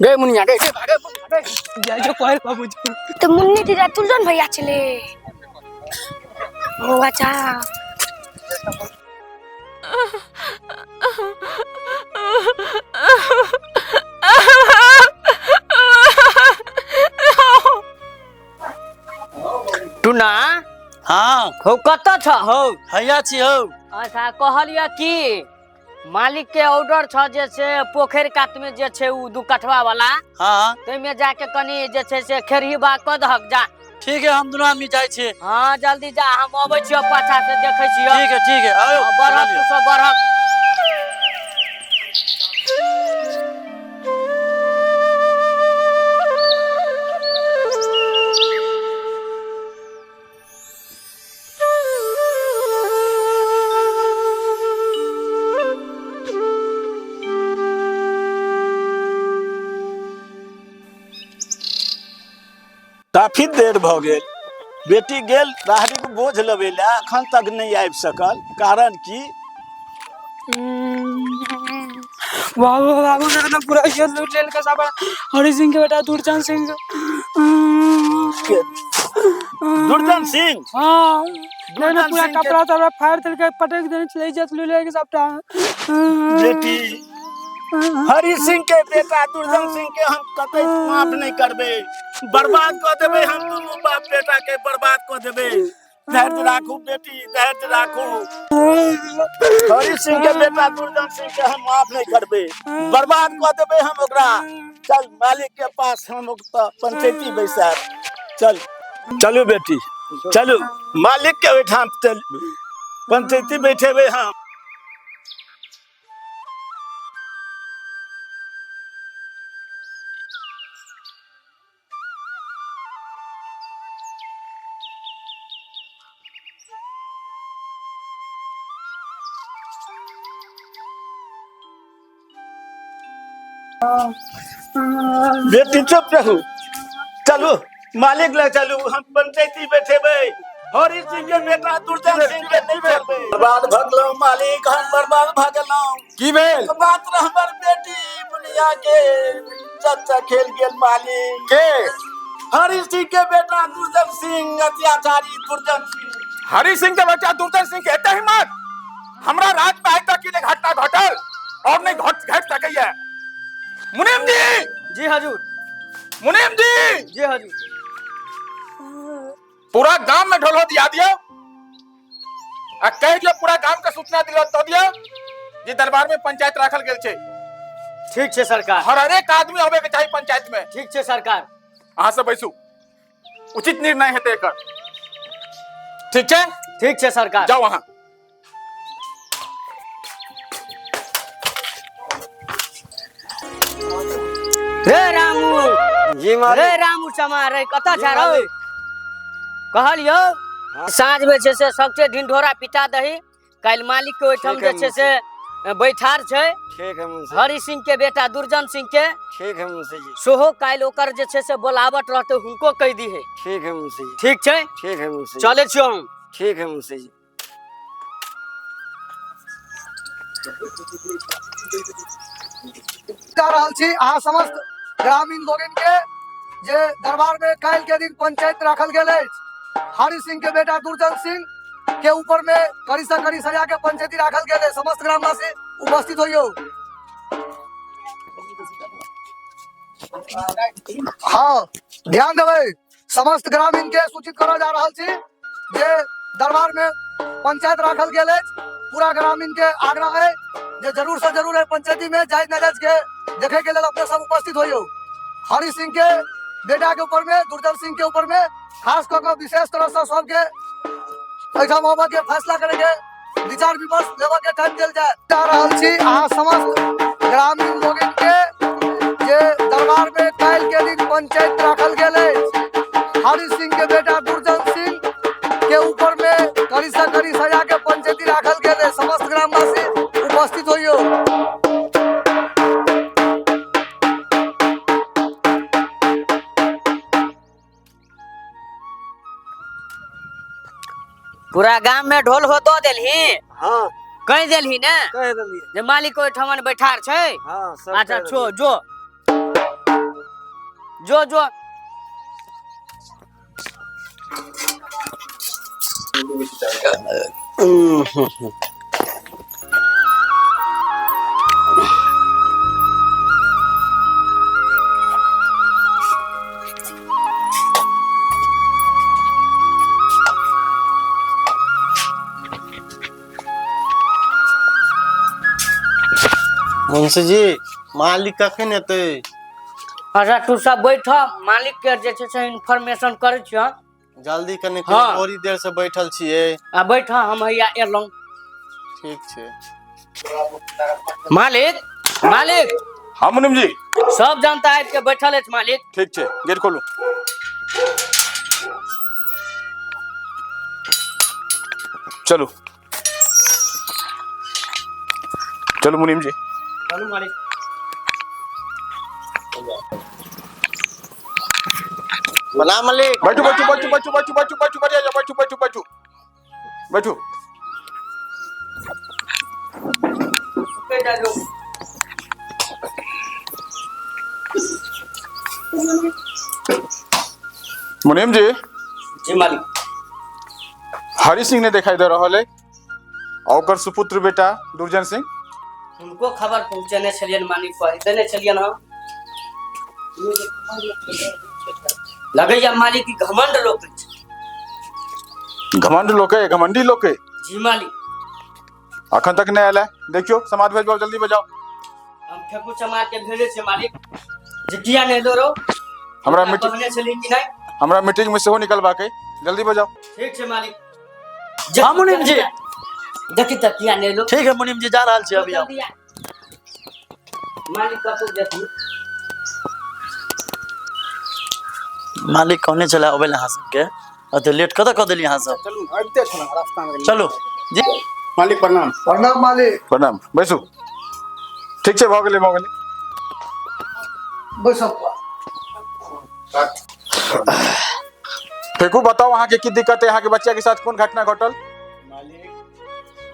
गे मुनिया गे, गे भागे गे। जाइ छौ कहै बाबूजी। तो मुन्नी दीदा तुलजन भैया छले। ओ अच्छा। टुना। हाँ। हो कत छ हौ? हैया छी हौ। अच्छा कहलिय कि मालिक के ऑर्डर छ जे से पोखरि कात में जे छै उ दू कठवा वाला। हाँ। ताहिमे जाके कनी जे छै से खेरही बाग कऽ दहक जा। ठीक है, हम दुनू आदमी जाइ छी। हाँ जल्दी जा, हम अबै छियौ पाछा से देखै छियौ। ठीक है ठीक है, आयो। हाँ, बढ़क तू सब बढ़क। काफी देर भ गेल, बेटी गेल राहड़िक बोझ लबै लए, अखन तक नहि आबि सकल, कारण की? बाबू बाबू ना पूरा ये लूट लेल का साबा हरि सिंह के बेटा दुर्जन सिंह। के? दुर्जन सिंह? हाँ। दुर्जन ना पूरा सिंह के- कपड़ा तपड़ा फाड़ देल के पटक देने चले इज्जत लूट लेल के सबटा। बेटी हरि सिंह के बेटा दुर्जन सिंह के हम कतई माफ नहीं करबे, बर्बाद कऽ देबै हम दुनू बाप बेटा के बर्बाद कऽ देबै। धैर्य राखू बेटी, धैर्य राखू। हरि सिंह के बेटा दुर्जन सिंह के हम माफ नहीं करबे, बर्बाद कऽ देबै हम ओकरा। चल मालिक के पास हम ओतऽ पंचायती बैसार। चल चलू बेटी चलू, मालिक के ओहिठाम चल पंचायती बैठेबै हम। बेटी चुप रहू, चलू मालिक लग चलू, हम पंचायती बैठेबै। हरि सिंह के बेटा दुर्जन सिंह के नहीं छोड़बै। बर्बाद भऽ गेलहुँ मालिक, हम बर्बाद भऽ गेलहुँ। की भेल? मात्र हमर बेटी मुनिया के इज्जत से खेल गेल मालिक। के? हरि सिंह के बेटा दुर्जन सिंह, अत्याचारी दुर्जन सिंह। हरि सिंह के बेटा दुर्जन सिंह के एते हिम्मत? हमरा राज में आइ तक की नहि घटना घटल और नहीं घट सकैया। मुनीम जी। जी हजूर। मुनीम जी। जी हजूर। पूरा गांव में ढोलो दिया दियो आ कह दियो पूरा गांव के सूचना दिलो तो दियो जे दरबार में पंचायत राखल गेल छै। ठीक छै सरकार। हर एक आदमी आबे के चाही पंचायत में। ठीक छै सरकार। अहाँ सब बैसू, उचित निर्णय हेतै एकर। ठीक छै? ठीक छै सरकार। जाओ अहाँ। रे रामू। जी मालिक। रे रामू चमार रे, कतऽ जी छा रौ? मालिक। कहलियौ हाँ। साँझ में छै से सबके ढिंढोरा पिटा दही, काल्हि मालिक के ओहिठाम ठीक है जे छै से बैठार छै। ठीक है मुंशी। हरि सिंह के बेटा दुर्जन सिंह के। ठीक है मुंशी जी। सेहो काल्हि ओकर जे छै से बोलावट रहतै, हुनको कहि दिहे। ठीक है मुंशी जी। ठीक छै? ठीक है मुंशी जी। चलै छियौ हम। ठीक है मुंशी जी। जा रहल छी अहाँ समस्त ग्रामीण लोगन के जे दरबार में काल्हि के दिन पंचायत राखल गेल अछि। हरि सिंह के बेटा दुर्जन सिंह के ऊपर में कड़ी से कड़ी सजा के पंचायती राखल गेल अछि। समस्त ग्रामवासी उपस्थित होइयो। हाँ ध्यान देबै, समस्त ग्रामीण के सूचित करल जा रहल छी जे दरबार में पंचायत राखल गेल अछि। पूरा ग्रामीण के आग्रह है जे जरूर से जरूर एहि पंचायती में जायज नाजायज के देखे के लेल अपने सब उपस्थित होइयो। हरि सिंह के बेटा के ऊपर में, दुर्जन सिंह के ऊपर में खास कऽ कऽ विशेष तरह से सबके एहिठाम आबऽ के फैसला करे के विचार विमर्श लेबऽ के टाइम देल जाय। जा रहल छी अहाँ समस्त ग्रामीण लोगन के जे दरबार में काल्हि के दिन पंचायत राखल गेल अछि। हरि सिंह के बेटा दुर्जन सिंह के ऊपर में कड़ी से कड़ी सजा के पंचायती राखल गेल अछि। समस्त ग्रामवासी उपस्थित होइयो। पूरा गाम में ढोल हो दऽ देलही? हाँ। कहि देलही ने? कहि देलियै। जे मालिक ओहिठामन बैठार छै? हाँ, सब अच्छा, कहि छो देलियै। जो। जो जो। मुंशी जी, मालिक कखन एतै? अच्छा तू सब बैठ, मालिक के जे छै से इन्फॉर्मेशन करै छियह। जल्दी कने। हाँ। बड़ी देर से बैठल छियै। आ बैठ, हम हैया एलहुँ। ठीक छै। मालिक, मालिक। हाँ मुनिम जी। सब जनता आबि के बैठल अछि मालिक। ठीक छै, गेट खोलू। चलू चलू मुनिम जी। चलू मालिक। प्रणाम मालिक। बैठू बैठू बैठू बैठू बैठू बैठू बैठू, बढ़िया जाओ, बैठू बैठू बैठू बैठू। मुनिम जी। जी मालिक। हरि सिंह ने दिखाई दे रहल है और ओकर सुपुत्र बेटा दुर्जन सिंह। हुनको खबर पहुँचेने छलियनि मालिक, कहि देने छलियनि। हम लगैया मालिक ई घमंड लोक अछि। घमंड लोक है, घमंडी लोक है। जी मालिक। अखन तक नहीं आयल है, देखियो समाज भेजबाओ, जल्दी बजाओ। हम फेकू चमार के भेजै छियै मालिक जे किया नहि एलो रौ। हमरा मीटिंग कहने छलियै कि नहि? हमरा मीटिंग में सेहो निकलबाक है, जल्दी बजाओ। ठीक छै मालिक। हाँ, मुनीम जी। देखी तऽ किया नहि एलो। ठीक है मुनीम जी, जा रहल छी अभी हम। जल्दी आ। मालिक कतौ देखू। मालिक कहने छलै अबै लए अहाँ सबके, एते लेट कतऽ कऽ देलियै अहाँ सब? चलू, आबिते छलहुँ रास्ता मे। चलू जी। मालिक प्रणाम। प्रणाम मालिक। प्रणाम, बैसू। ठीक छै, भऽ गेलै भऽ गेलै। बैसब। फेकू, बताओ अहाँके की दिक्कत है, अहाँके बच्चा के साथ कोन घटना घटल? मालिक,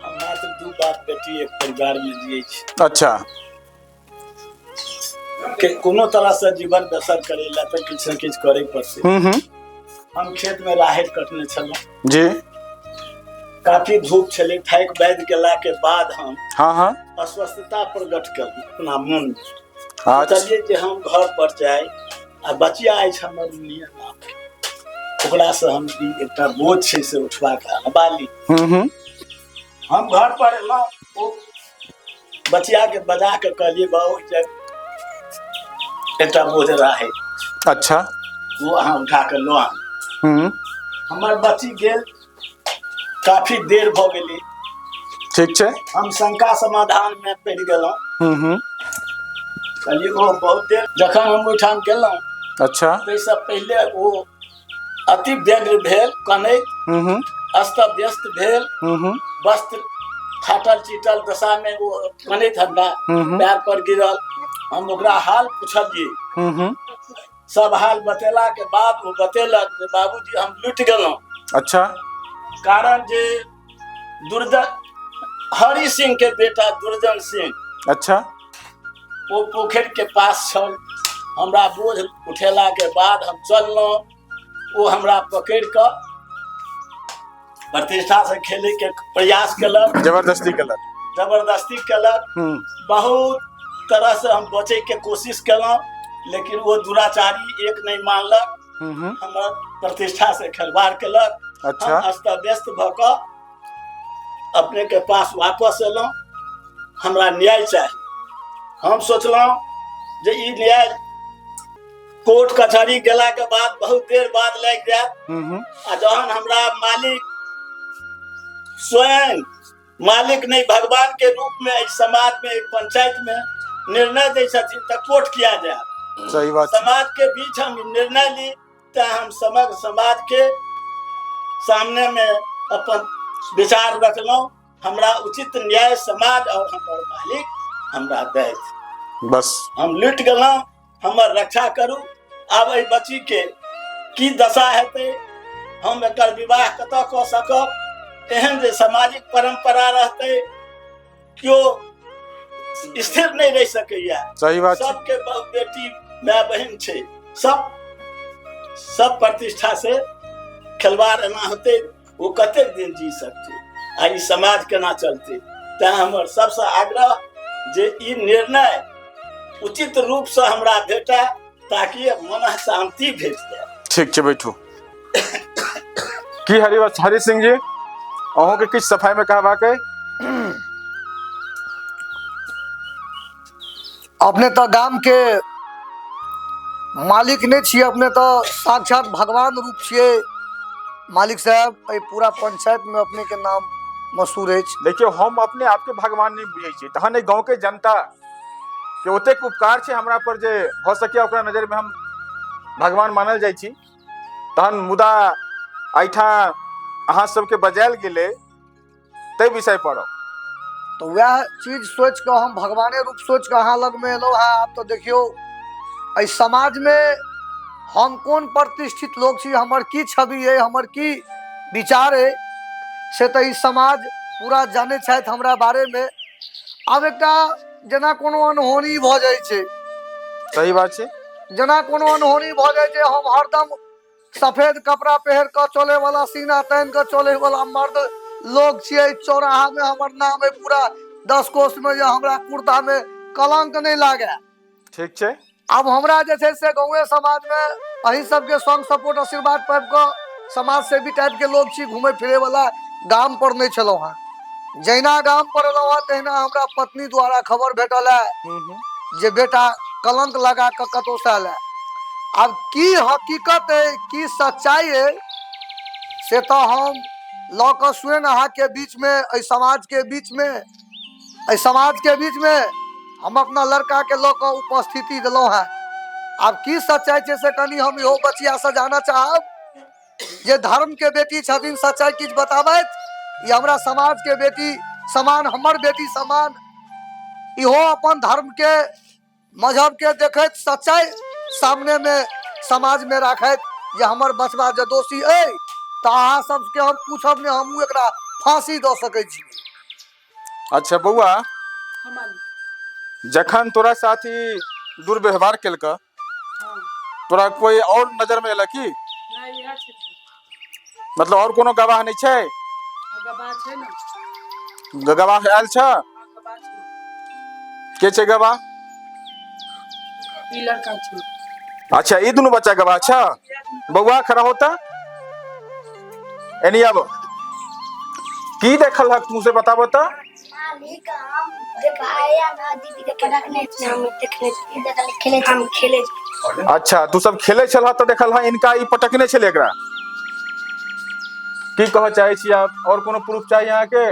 हम मात्र दू बाप बेटी एक परिवार में जियै छी। अच्छा। के कोनो तरह से जीवन बसर करे ला तऽ किछु ने किछु करे पड़तै। हम्म। हम खेत में राहरि कटने छलहुँ। जी। काफी धूप छलै, थाकि बाधि गेला के बाद हम हाँ हाँ अस्वस्थता प्रकट केलहुँ अपना मन में। अच्छा। सोचलियै जे हम घर पर जाय आ बचिया अछि हमर मुनिया नाम के, ओकरा से हम ई एकटा बोझ छै से उठवा के अनबा ली। हम्म हम्म हम घर पर एलहुँ, ओ बचिया के बजा के कहलियै, बाबू, जे एकटा बोझ राहरि अच्छा ओ अहाँ उठा के लऽ आनू। हमर बच्ची गेल, काफी देर भऽ गेलै। ठीक छै। हम शंका समाधान में पड़ि गेलहुँ। हम्म हम्म कहलियै ओ बहुत देर, जखन हम ओहिठाम गेलहुँ अच्छा ताहिसँ पहिले ओ अति व्यग्र भेल, कनैत हम्म हम्म अस्त व्यस्त भेल, हम्म हम्म वस्त्र फाटल चीटल दशा में ओ कनैत हमरा पैर पर गिरल। हम ओकरा हाल पुछलियै। हम्म हम्म सब हाल बतेला के बाद ओ बतेलक जे बाबूजी, हम लुटि गेलहुँ। अच्छा। कारण जे दुर्जन हरि सिंह के बेटा दुर्जन सिंह अच्छा ओ पोखरि के पास छल। हमरा बोझ उठेला के बाद हम चललहुँ, ओ हमरा पकड़ि कऽ प्रतिष्ठा से खेले के प्रयास केलक। जबरदस्ती केलक। जबरदस्ती केलक। बहुत तरह से हम बचे के कोशिश केलहुँ, लेकिन ओ दुराचारी एक नहीं मानलक, हमर प्रतिष्ठा से खिलवाड़ केलक। अच्छा। हम अस्त व्यस्त भऽ कऽ अपने के पास वापस एलहुँ। हमरा न्याय चाही। हम सोचलहुँ जे ई न्याय कोर्ट कचहरी गेला के बाद बहुत देर बाद लागि जायत आ जहन हमरा मालिक स्वयं, मालिक नहीं, भगवान के रूप में एहि समाज में, एहि पंचायत में निर्णय दै छथिन तऽ कोर्ट किया जायत? सही बात छै। समाज के बीच हम निर्णय ली, तें हम समग्र समाज के सामने में अपन विचार रखलहुँ। हमरा उचित न्याय समाज और हमर मालिक हमरा दैत। बस। हम लुटि गेलहुँ, हमर रक्षा करू। आब एहि बच्ची के की दशा हेतै, हम एकर विवाह कतऽ कऽ सकब? एहन जे सामाजिक परंपरा रहतै, केओ स्थिर नहि रहि सकैया। सही बात छै। सबके बहु बेटी माय बहिन छै। सब सब प्रतिष्ठा से खिलवाड़ एना होतै, ओ कतेक दिन जी सकतै आ ई समाज केना चलतै। तैं हमर सबसँ आग्रह जे ई निर्णय उचित रूपसँ हमरा भेटय ताकि मन शांति भेट जाय। ठीक छै, बैठू। की हरि सिंह जी, अहूँके किछु सफाई में कहबाक अइ? अपने तऽ गाम के मालिक नहि छियै, अपने तऽ साक्षात भगवान रूप छियै मालिक साहब। एहि पूरा पंचायत में अपने के नाम मशहूर अछि। देखियौ, हम अपने आपके भगवान नहि बुझै छियै, तहन एहि गाँव के जनता के ओतेक उपकार छै हमरा पर जे भऽ सकैए ओकरा नजर में हम भगवान मानल जाइ छी। तहन मुदा एहिठाम अहाँ सबके बजायल गेलै ताहि विषय पर तऽ वएह चीज सोचि कऽ हम भगवाने रूप सोचि कऽ अहाँ लगमे एलहुँ हेँ। आब तऽ देखियौ एहि समाजमे हम कोन प्रतिष्ठित लोक छी, हमर की छवि अइ, हमर की विचार अइ, से तऽ ई समाज पूरा जानै छथि हमरा बारेमे। आब एकटा जेना कोनो अनहोनी भऽ जाइ छै, सही बात छै, जेना कोनो अनहोनी भऽ जाइ छै, हम हरदम सफेद कपड़ा पहिर कऽ चले वाला, सीना तानि कऽ चले वाला मर्द लोग छियै। चौराहा में हमर नाम है पूरा 10 कोस में, जे हमरा कुर्ता में कलंक नहीं लागे। ठीक छै। आब हमरा जे छै से गाँवे समाज में अही सबके संग सपोर्ट आशीर्वाद पाबि कऽ समाज सेवी टाइप के लोग छी, घूमे फिरे वाला। गाम पर नहीं छलहुँ हँ, जहिना गाम पर एलहुँ हँ तहिना हमरा पत्नी द्वारा खबर भेटल है जे बेटा कलंक लगा कऽ कतहु से आयल है। आब की हकीकत है, की सच्चाई है, से तऽ हम लऽ कऽ स्वयं अहाँके बीचमे, एहि समाजके बीचमे, एहि समाजके बीचमे हम अपना लड़काके लऽ कऽ उपस्थिति देलहुँ हेँ। आब की सच्चाई छै से कनि हम इहो बचियासँ जानऽ चाहब जे धर्मके बेटी छथिन, सच्चाई किछु बताबथि। ई हमरा समाजके बेटी समान, हमर बेटी समान, इहो अपन धर्मके मजहबके देखैत सच्चाई सामनेमे समाजमे राखैत जे हमर बचबा जे दोषी अइ तऽ अहाँ सबके हम पूछब नहि, हमहूँ एकरा फांसी दऽ सकै छी। अच्छा बौआ, जखन तोरा साथ ई दुर्व्यवहार केलक, तोरा कोई और नजर में एलक की? नहि, इएह छथिन। मतलब और कोनो गवाह नहीं छै? गवाह छै ने। गवाह आयल छ? गवाह छै। के छै गवाह? ई लड़का छै। अच्छा, ई दुनू बच्चा गवाह छ? बौआ खड़ा होता, एनी आबो। की देखल हक तू से बताबो त? मालिक, हम जे भाया ना दीदी के पटकने छी, हम देखने छी, देखल खेले, हम खेले। अच्छा, तू सब खेले छल त देखल हा इनका ई पटकने छले एकरा। की कह चाहे छी आप? और कोनो प्रूफ चाहिए अहाँ के?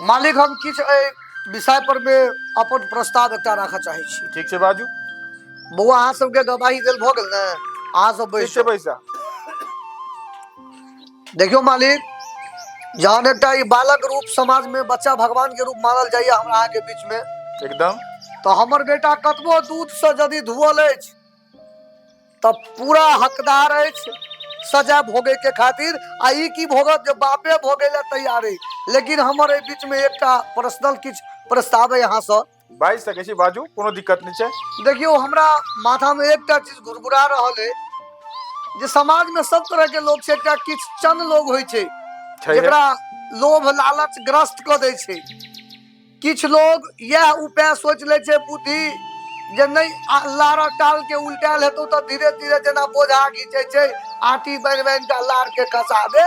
मालिक, हम किछु एहि विषय पर मे अपन प्रस्ताव एकटा राखऽ चाहै छी। ठीक छै, बाजू। बौआ, अहाँ सबके गवाही देल भऽ गेल ने? अहाँ सब ठीक बैस छै, बैसा। देखियौ मालिक, जहन एकटा ई बालक रूप समाज में बच्चा भगवान के रूप मानल जाइए हमरा अहाँ के बीच में, एकदम, तऽ हमर बेटा कतबो दूध से यदि धुअल अछि तऽ पूरा हकदार अछि सजा भोगे के खातिर। आ ई की भोगत जे बापे भोगे ला तैयार अछि। लेकिन हमर एहि बीच में एकटा पर्सनल किछु प्रस्ताव है अहाँ से। बाजि सकै छी, बाजू, कोनो दिक्कत नहि छै। देखियौ, हमरा माथा में एकटा चीज घुरघुरा रहल है जे समाज में सब तरह के लोग छै, एकटा किछु चंद लोग होइ छै छैहे। जेकरा लोभ लालच ग्रस्त कऽ दै छै। किछु लोग इएह उपाय सोचि लै छै बुद्धि जे नहि लार टाल के उल्टायल हेतौ तऽ धीरे धीरे जेना बोझा घीचै छै, आटी बान्हि बान्हि कऽ लार के खसा दे,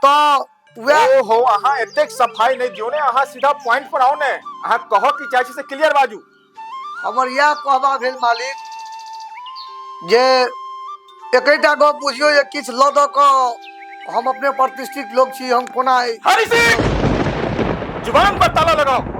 तऽ वएह। ओहो, अहाँ एतेक सफाई नहि दियौ ने, अहाँ सीधा पॉइंट पर आउ ने। अहाँ कहऽ की चाहै छी से क्लियर बाजू। हमर इएह कहबा भेल मालिक जे एकेटा गप बुझियौ जे किछु लऽ दऽ कऽ हम अपने प्रतिष्ठित लोक छी, हम कोना हरि सिंह, जुबान पर ताला लगाओ।